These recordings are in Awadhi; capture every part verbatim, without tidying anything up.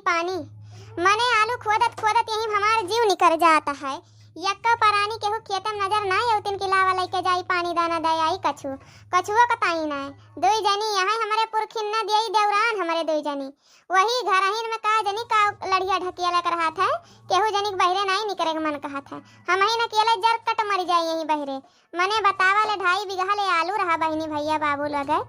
पानी, मने आलू खोदत खोदत यहीं हमार जीव निकर जात है। यक्को परानी केहू खेते में नजर नाई अउतिन कि लावा लइके जाई पानी दाना दे आई कछु, कछुओ कताई नाई। दुई जनी यहाँ हमरे पुरखिन न दियई देवरान हमरे दुई जनी। वही घरहिन में का जनी का लड़िया ढकिया लग रहत है, केहू जनी के बहरे नाई निकरे के मन कहत है। हमही न अकेले जर कट मर जाई यहीं बहरे। मने बतावा ले ढाई बीघा ले आलू रहा बहिनी भैया बाबू लगे।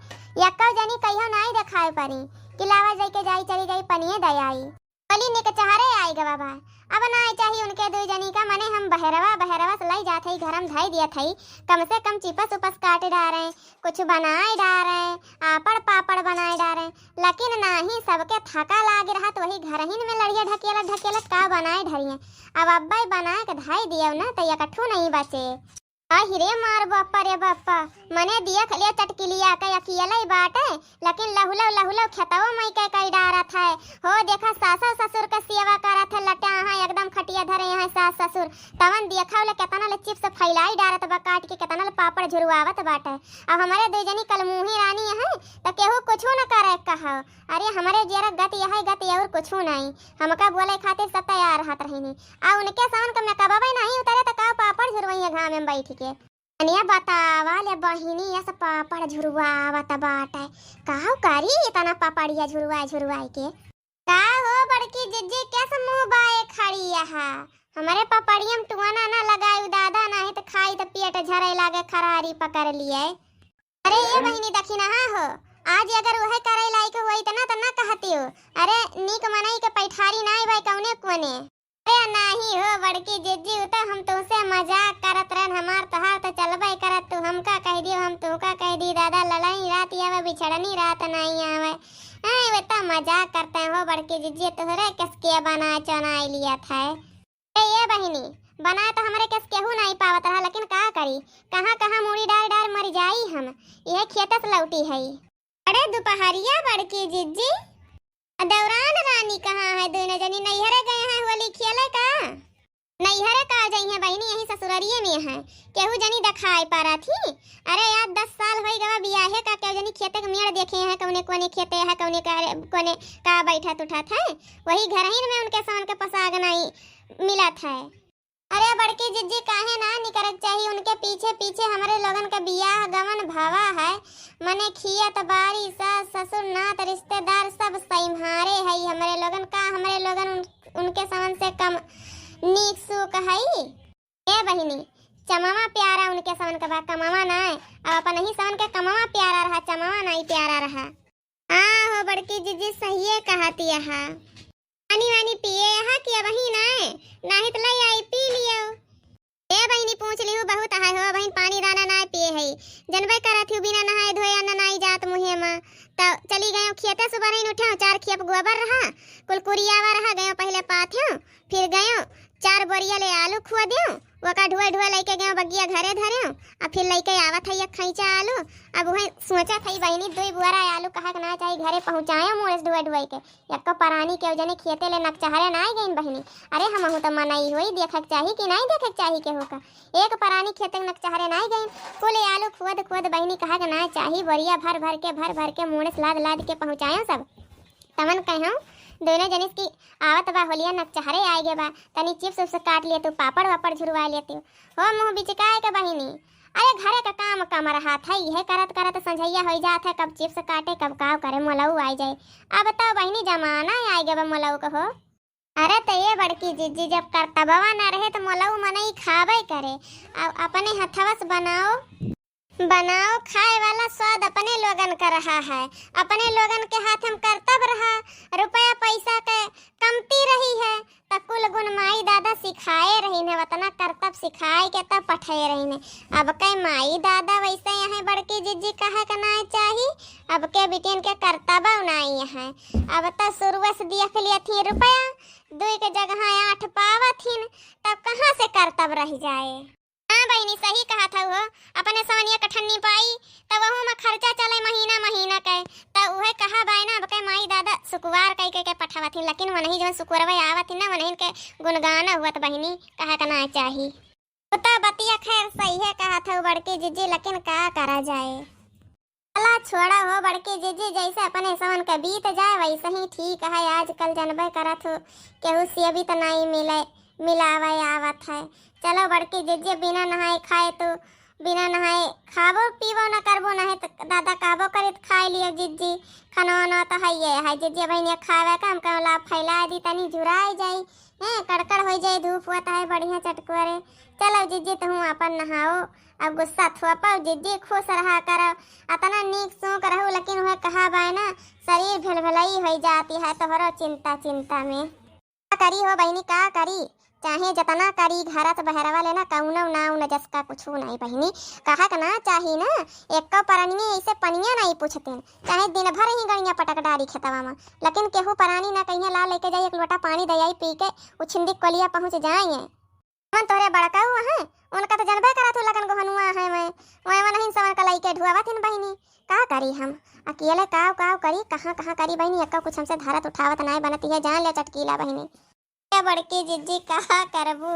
यक्को जनी कहियो नाई देखाए परी कि लावा जाई के जाई चली जाई पनिये दे आई। बोली निक चहरे आई गवा बा। अब नाई चाही उनके दुई जनी का, मने हम बहरवा बहरवा से लाई जात हई, घर में धई दियत हई। कम से कम चिपस उपस काट डारे, कुछ बनाए डारे, आपड़ पापड़ बनाए डारे। लेकिन नाही, सबके थका लाग रहत वही घरहिन में लड़िया ढकेलत ढकेलत का बनाए ढरिए। अब अब्बे बनाए के धई दियो न त एकठू नहीं बचे। आहि रे मार बप्पा रे बप्पा, मने देख ले चटकिलिया के अकेले बाटे, लेकिन लहुलव लहुलव खेतवो मई के कई डारत है। हो देखा सासो ससुर के सेवा करत है, लटा हाँ एकदम खटिया धरे हैं सास ससुर। तवन देखा ले केतना ले चिप्स फैलाई डारत बा काट के, केतना ले पापड़ झुरवावत बाटे। अब हमरे दुई जनी कलमुही रानी है त केहू कुछू न करे कहो। अरे हमरे जियरा गति यहै गति और कुछू नाई। हमका बोले खातिर सब तैयार रहत रहिनी। आ उनके सावन का मेकअपवे नाई उतरे त का पापड़ झुरवइया घामे में बैठ के। अनिया बतावा ले बहिनी, यस पापड़ झुरवावत बाटे। काहू करी इतना पापड़िया झुरवाए झुरवाए के। का हो बड़की जिज्जी, कैसे मुँह बाए खड़ी यहा? हमरे पापड़िया में टुआना ना लगाई दादा, नाही त खाई त पेट झरे लागे, खरारी पकड़ लिए। अरे ये बहिनी दखिनहा हो, आज अगर उहे करे लायक होइत ना त ना कहतियो। अरे नीक मनई के पैठारी नाई बाई कौने कोने। अरे नाही हो बड़की जिज्जी, उ त हम तुमसे मजाक करत रहन, हमार तोहार त चलबे करत, तू हमका कह दियो हम तुहका कह दी दादा, लड़नी रात आवे बिछड़नी रात नाई आवे। हैं, वे त मजाक करते हो बड़की जिज्जी, तोहरे कस के बना चुनाई लिया था। ए, ये बहिनी, बना त हमरे कस केहू नाई पावत रहा, लेकिन का करी, कहाँ कहाँ मूड़ी डार डार मर जाई हम, यह खेतस लौटी है। अरे दुपहरिया बड़की जिज्जी, आ देवरान रानी कहाँ है? दोनों जनी नैहरे गए हैं होली खेले का? नैहरे का जइहें बहिनी, यहीं ससुररिये में हैं, केहू जनी देखाए पारा थी। अरे यार दस साल होई गवा बियाहे का, केहू जनी खेते के मेड़ देखे हैं, कौने कोने खेते है, कौने का, कोने का बैठत उठत है, वही घरहिन में उनके सावन के पोशाक नाई मिलत है। अरे बड़की जिज्जी, काहे ना निकरक चाही? उनके पीछे पीछे हमरे लोगन का बियाह गवन भवा है, मने खियत बारी सास ससुर नात रिश्तेदार सब सैम्हारे है हमरे लोगन का, हमरे लोगन उन, उनके समन से कम नीक सूक है? ए बहिनी, चमवा प्यारा उनके समन का बा, कमवा ना है। अब अपन ही समन के कमवा प्यारा रहा, चमवा नाई प्यारा रहा। हाँ हो बड़की जिज्जी, सहिए कहतिया हा। पानी वानी पिए हा कि अबही नाय? नाहीं त लई आई पी लियो। ए बहिनी पूछ लिहू बहुत है हो, बहिन पानी दाना नाय पिए है। जनबे करत हूँ बिना नहाए धोए अन्न नाई जात मुँहे मा। त चली गयो खेते सुबह ही उठे, चार खेप गोबर रहा, कुलकुरियावा रहा, गयो पहले पाथ्यो, फिर गयो चार बोरिया ले आलू खुआ दियो, ओका ढुआ ढुआ लइके गयो बगिया घरे धर्यो, आ फिर लइके आवत है एक खैचा आलू। अब उहे सोचत है बहिनी, दुई बुआरा आलू कहा के ना चाही, घरे पहुँचायो मुड़े से ढुआ ढुआ के। यक्को परानी के जने खेते ले नकचहरे नाई गइन बहिनी। अरे हमहू त मनई होई, देखे के चाही कि नाई देखे के चाही केहू का। एक परानी खेते के नकचहरे नाई गइन, कुल आलू खुअद खुअद बहिनी कहा के ना चाही, बोरिया भर भर के, भर भर के मुड़े से लाद लाद के पहुँचायो सब। तमन कहो, दोनों जनिस की आवत बा होलिया, नकचहरे आए गे बा, तनी चिप्स उप्स काट लेतू, पापड़ वापड़ झुरवा लेतू। हो मुँह बिचकाए के बहिनी, अरे घरे का काम कम रहत है, इहे करत करत संझैया होई जात है, कब चिप्स काटे, कब काव करे, मोलऊ आइ जाए। अब तो बहिनी जमाना आइ गे बा मोलऊ के हो। अरे त ये बड़की जिज्जी, जब करतबवा न रहे त मोलऊ मनई खाबे करे। अब अपने हथवा से बनाओ, बनाओ, खाए वाला स्वाद अपने लोगन का रहा है, अपने लोगन के हाथ में करतब रहा, रुपया पैसा के कमती रही है, त कुल गुण माई दादा सिखाए रही है, वतना करतब सिखाए के तब पठाए रही है। अब के माई दादा वैसे यहाँ बड़की जिज्जी कहे के ना चाही, अब के बिटियन के करतब नाई है। अब त शुरुए से देख लिया थी रुपया, दुई के जगह आठ पावत हिन, तब कहाँ से करतब रह जाए। हाँ बहिनी, सही कहत हऊ हो, अपने सवनिया कठन्नी पाई, त वहू में खर्चा चले महीना महीना के, त उहे कहा बाय ना, अब के माई दादा सुकुवार कई कई के पठावत हिन, लेकिन वनही जवन सुकुरवे आवत हिन ना, वनहिन के गुणगान हुअत बहिनी, कहे के ना चाही। उ त बतिया खैर सही है कहत हऊ बड़की जिज्जी, लेकिन का करा जाए। चला छोड़ा हो बड़की जिज्जी, जैसे अपने सवन के बीत जाए वैसे ही ठीक है। आजकल जनबे करत हो, केहू से अभी तो नहीं मिले, मिलावे आवत है। चलो बड़की जिज्जी, बिना नहाए खाए तू, बिना नहाए खाबो पीबो न करबो, नहीं तो दादा कहबो करित खाए लियो जिज्जी, खाना वाना तो है ये है जिज्जी, बहनिया खावे का हम कहला फैला दी तनी झुराई जाई, हैं कड़कड़ हो जाए, धूप हुआ तो है बढ़िया चटकुअरे। चलो जिज्जी तुहूँ अपन नहाओ, अब गुस्सा थोपो जिज्जी, खुश रहा करो। अतना नीक सूख रहू, लेकिन वह कहा बाय ना, शरीर भेलभेलई होई जाती है तोहरो चिंता चिंता में। का करी हो बहिनी, का करी? चाहे जतना करी, घरत बहरवा लेना कौनो नाव न जस का कुछु नहीं बहिनी। कहा के ना चाही ना, एको परानिये ऐसे पनिया नहीं पूछतिन, चाहे दिन भर ही गड़िया पटक डारी खेतवा में, लेकिन केहू परानी ना कहिया ला लेके जाई, एक लोटा पानी दयाई पी के उछिंदी कोलिया पहुँच जाए। मन तोहरे बड़काऊ हैं, उनका तो जनबे करत हो लगन गोहनुआ है मैं, मैं मनहिन सवन का लइके ढुआवत हिन बहिनी। का करी हम, अकेले काव काव करी, कहाँ कहाँ करी बहिनी, एक्का कुछ हमसे धरत उठावत नाय बनती है, जान ले चटकीला बहिनी। ए बड़की जिज्जी, का करबू,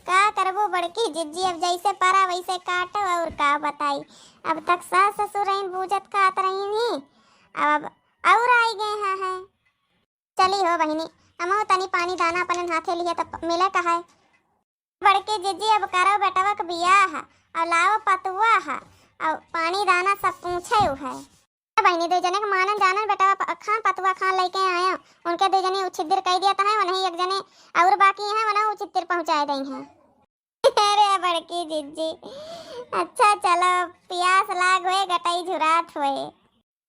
का करबू बड़की जिज्जी, अब जैसे परा वैसे काटो, और का बताई। अब तक सास ससुर रहीन बूझत खात रहीन ही, अब, अब और आई गए हैं, हैं। चली हो बहिनी, हमहू तनी पानी दाना अपने हाथे लिए तो मिले कहाए। बड़की जिज्जी, अब करो बेटवा के बियाह, और लाओ पतुआ है, और पानी दाना सब पूछे उ है। बहिनी, दो जने के मानन जानन बेटवा प-, खान पतुआ खान लेके आया, उनके दो जने उछिद्दिर कह दिया है, उन्हें एक जने और बाकी हैं, उन्हें उछिद्दिर पहुँचाए दई हैं। अरे बड़की जिज्जी, अच्छा चलो, प्यास लाग होए, गटई झुरात होए।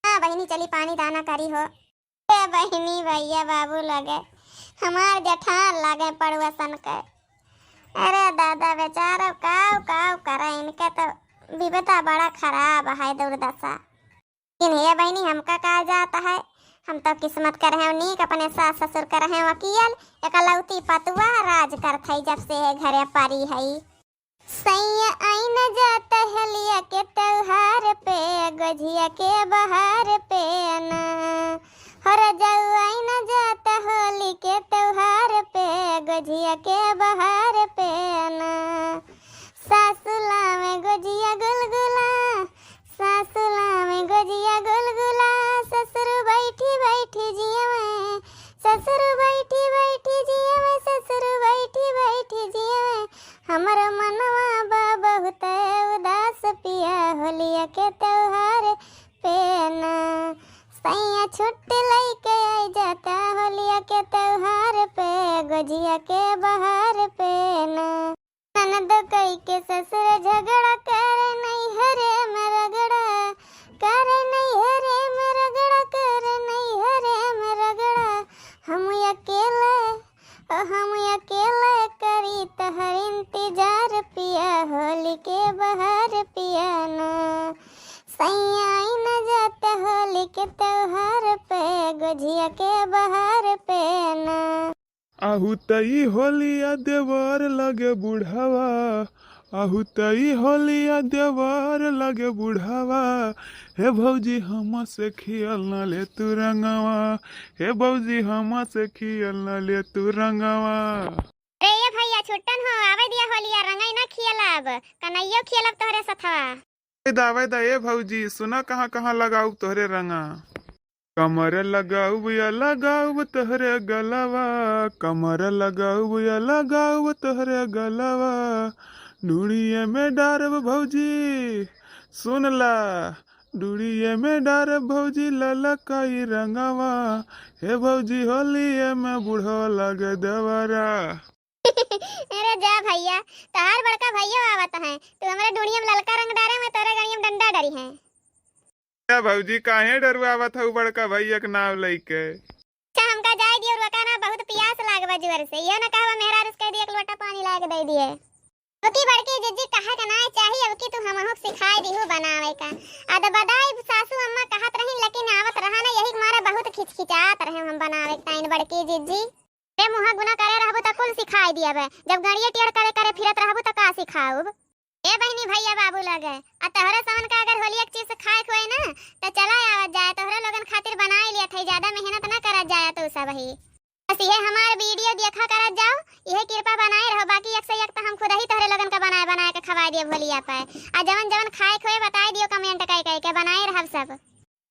हाँ बहिनी, चली पानी दाना करी हो। ए बहिनी, भैया बाबू लगे, हमार जेठान लगे पड़ुआ सन के। अरे दादा बेचारो काव काव करे, इनके तो विपदा बड़ा खराब है, दुर्दशा। लेकिन हे बहिनी, हमका का जाता है, हम तो किस्मत कर हैं नीक, अपने सास ससुर कर हैं वकील, एकलौती पतुआ राज करत है जब से है घरे परी है। सैया आई न जात होलिया के त्योहार पे, गोझिया के बहार पे ना। हो रजाऊ आई न जात होली के त्योहार पे, गोझिया के बहार पे ना। सासुला में गोझिया गुलगुला, सासुला में गोझिया गुलगुला, ससुर बैठी बैठी जियवे, ससुर बैठी बैठी जियवे, ससुर बैठी बैठी जियवे। हमर मनवा बा बहुत उदास पिया, होलिया के त्योहार पे ना। सैया छुट्टी लइके आई जाता, होलिया के त्योहार पे, गोझिया के बहार पे ना। ननद कई के ससुर झगड़ा, करे नैहरे में रगड़ा, करे नैहरे में रगड़ा, करे नैहरे में रगड़ा। हम अकेले, ओ हम अकेले करी तहर इंतजार पिया, होली के बहार पिया ना। सैया आई न जात होली के त्योहार पे, गोझिया के बहार पे ना। आहू तई होलिया देवर लगे बुढ़ावा, आहू तई होलिया देवर लगे बुढ़ावा। हे भौजी हमसे खियल न ले तू रंगवा, हे भौजी हमसे खियल न ले तू रंगवा। अरे ये भैया छुट्टन हो, आवे दिया होलिया, रंगई ना खियलब, कनैयो खियलब तोहरे सथवा। आवे दा, आवे दा, ए भौजी, सुना कहाँ कहाँ लगाउब तोहरे रंगा। कमर लगाउब या लगाउब तोहरे गलवा, कमर लगाउब या लगाउब तोहरे गलवा। डुड़िए में डारब भौजी, सुन ला, डुड़िए में डारब भौजी ललका ई रंगवा। हे भौजी होलिए में बुढ़वा लगे देवरा। अरे जा भैया, तहार बड़का भैया आवत हैं, तू हमरे डुड़िया में ललका रंग डारे, मैं तोरे गड़िया में डंडा डरी हैं। ए भौजी, काहे डरुआवत हऊ बड़का भैया के नाव लइके? अच्छा, हमका जाए दियो, रुका ना, बहुत पियास लाग बा जोर से। इहो ना कहबा मेहरारू से कह दिए, एक लोटा पानी ला के दे दिए। अबकी बड़की जिज्जी कहे के ना चाही, अबकी तू हमहू के सिखाए दिहू बनावे का। अद बदाई सासू अम्मा कहत रही, लेकिन आवत रहा ना, यही के मारे बहुत खिचखिचात रहे हम बनावे के ताईं बड़की जिज्जी। ए मुँहा गुना करे रहबू त कुल सिखाए दियबे, जब गड़िए टेढ़ करे करे फिरत रहबू त का सिखाउब? ए बहिनी, भैया बाबू लगे, आ तोहरे समन का अगर होलिया के चीज खाए के होए ना, त चला आवत जाए, तोहरे लोगन खातिर बनाए लियत है, ज्यादा मेहनत ना करत जाए तू सब ही। आ इहे हमार video देखा करत जाओ, इहे कृपा बनाए रहो। बाकी एक से एक तो हम खुद ही तोहरे लोगन का बनाए बनाए के खवाए दियो होलिया पे। आ जवन जवन खाए खोए बताए दियो comment कइ कइ के, बनाए रहब सब।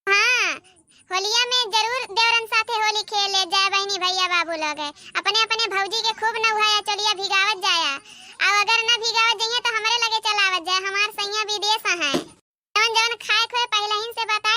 हाँ, होलिया में जरूर देवरन साथे होली खेले जाए बहिनी भैया बाबू लोग। अपने अपने भौजी के खूब नउहाया, चोलिया भिगावत जाया। आ अगर ना भिगावत जाइए तो हमरे लगे चलावत जाए, हमार सैया विदेश हैं। जवन जवन खाए खोए पहले ही से बता